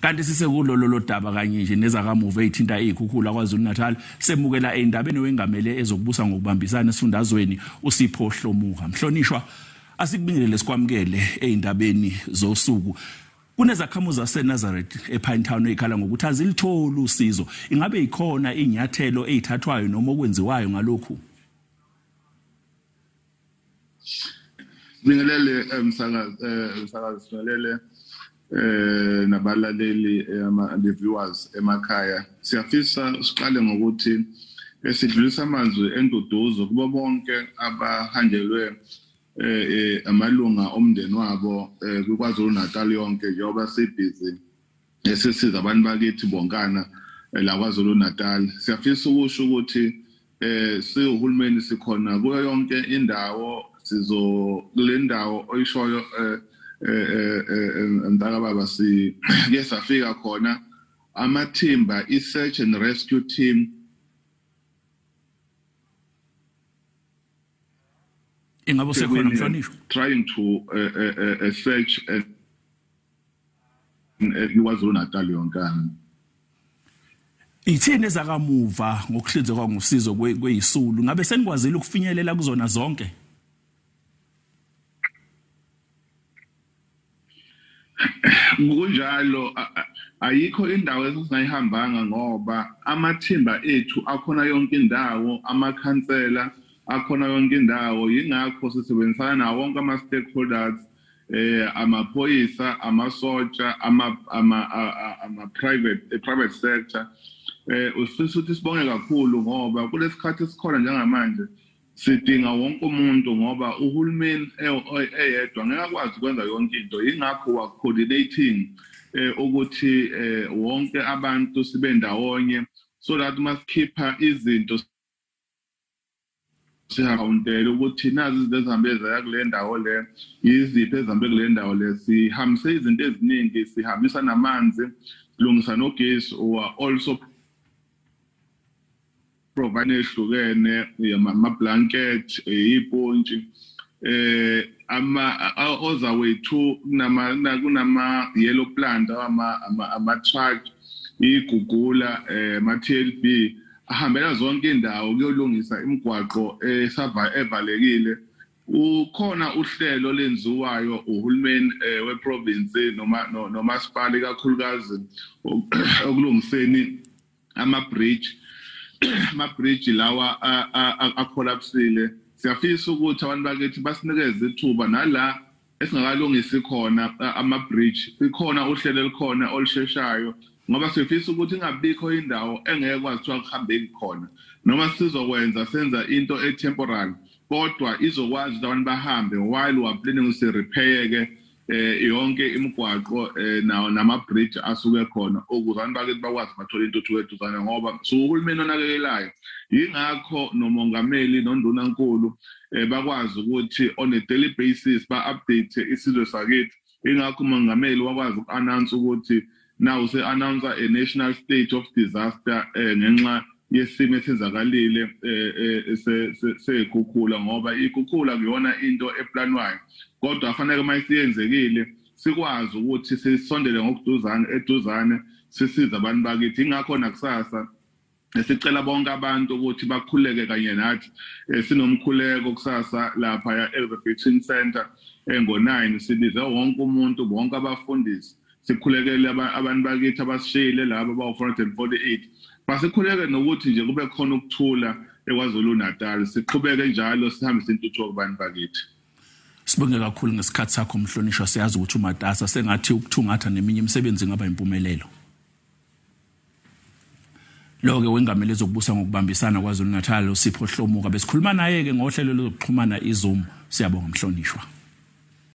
Kanti sisekulo lolo daba kanye nje nezakamuva ezithinta izikhukhula KwaZulu-Natal, semukela endabeni wengamele ezokubusa ngokubambisana esifundazweni uSipho Hlomuka. Mhlonishwa, asikubingelele sikwamukele ezindabeni zosuku. Kunezakhamuzi zaseNazareth ePinetown ezikhala ngokuthi azilitholi usizo. Ingabe ikhona inyathelo ezithathwayo noma okwenziwayo ngalokhu? Bingelele msakazi, sibingelele nabalaleli the viewers emakhaya. Siyafisa siqale ngokuthi sidlulisa amazwi enduduzo kubo bonke abahanjelwe amalunga omndeni wabo KwaZulu Natal yonke, njengoba sibhizi esisiza abantu bakithi bonkana la KwaZulu Natal. Siyafisa ukusho ukuthi siwuhulumeni sikhona kuyo yonke indawo, sizo kule ndawo oyishoyo mntakababa, sike safika khona amathimba i-search and rescue team. Ingabe usekhona mhlonishwa? Trying to search and KwaZulu Natal yonkana. Ithini ezakamuva ngokuhlinzekwa ngosizo kweyisulu? Ngabe senikwazile ukufinyelela kuzona zonke? Kunjalo, ayikho indawo esingayihambanga ngoba amathimba ethu akhona yonke indawo, amakhansela akhona yonke indawo. Yingakho sisebenzisana nawo wonke ama-stakeholders, amaphoyisa, amasotsha, ama private sector. Usifisa ukuthi sibonge kakhulu ngoba kulesikhathi esikhona njengamanje sidinga wonke umuntu, ngoba uhulumeni eyedwa ngeke akwazi ukwenza yonke into. Yingakho wa coordinating ukuthi wonke abantu sibe ndawonye, so that masikhipha izinto sihawuntele ukuthi nazi izinto ezihambe zaya kule ndawo le, yiziphi ezihambe kule ndawo le. Sihambise izinto eziningi, sihambisa namanzi, silungisa nogesi, or also provide ehlukene, ama-blanket, ipontshi, ama oza wethu kunama yellow plant, ama truck, igugula, ama TLB ahambela zonke indawo kuyolungisa imigwaqo esava evalekile. Ukhona uhlelo lenziwayo uhulumeni weprovince noma nomasipala, ikakhulukazi okulungiseni ama bridge lawa akhollapsile. Siyafisa ukuthi abantu bakithi basinikeze ithuba nala esingakalungisi khona ama bridge, ikhona uhlelo elikhona olusheshayo, ngoba sifisa ukuthi ingabikho indawo engeke kwazi kuthiwa kuhambeki khona. Noma sizokwenza senza into e-temporal, kodwa izokwazi ukuthi abantu bahambe while we are planning ukuthi repair-ke yonke imigwaqo nawo nama bridge asuke khona, ukuze abantu bakithi bakwazi bathole intuthuko eduzane, ngoba suhulumeni onakekelayo. Yingakho nomongameli nondunankulu bakwazi ukuthi on a daily basis ba-update isizwe sakithi. Ingakho umongameli wakwazi uku-announce ukuthi now se-announce a national state of disaster ngenxa yesimo esenzakalile seyikhukhula, ngoba ikhukhula kuyona into eplanwayo, kodwa afanele uma isiyenzekile sikwazi ukuthi sisondele ngokuduzane eduzane sisize abantu bakithi. Ingakho nakusasa sicela bonke abantu ukuthi bakhuleke kanye nathi. Sinomkhuleko kusasa lapha e-Evergreen Center ngo-9, sibize wonke umuntu, bonke abafundisi, sikhulekele abantu bakithi abasishiyile laba abawu-448. Basikhuleke nokuthi nje kube khona ukuthula eKwaZulu Natal, siqhubeke njalo sihambise intuthuko kubantu bakithi. Sibonge kakhulu ngesikhathi sakho mhlonishwa. Siyazi ukuthi umatasa, sengathi ukuthungatha neminye imisebenzi ingaba impumelelo. Lo-ke wengamele ezokubusa ngokubambisana KwaZulu Natal uSipho Hlomuka, besikhuluma naye-ke ngohlelo lokuxhumana iZoom. Siyabonga mhlonishwa.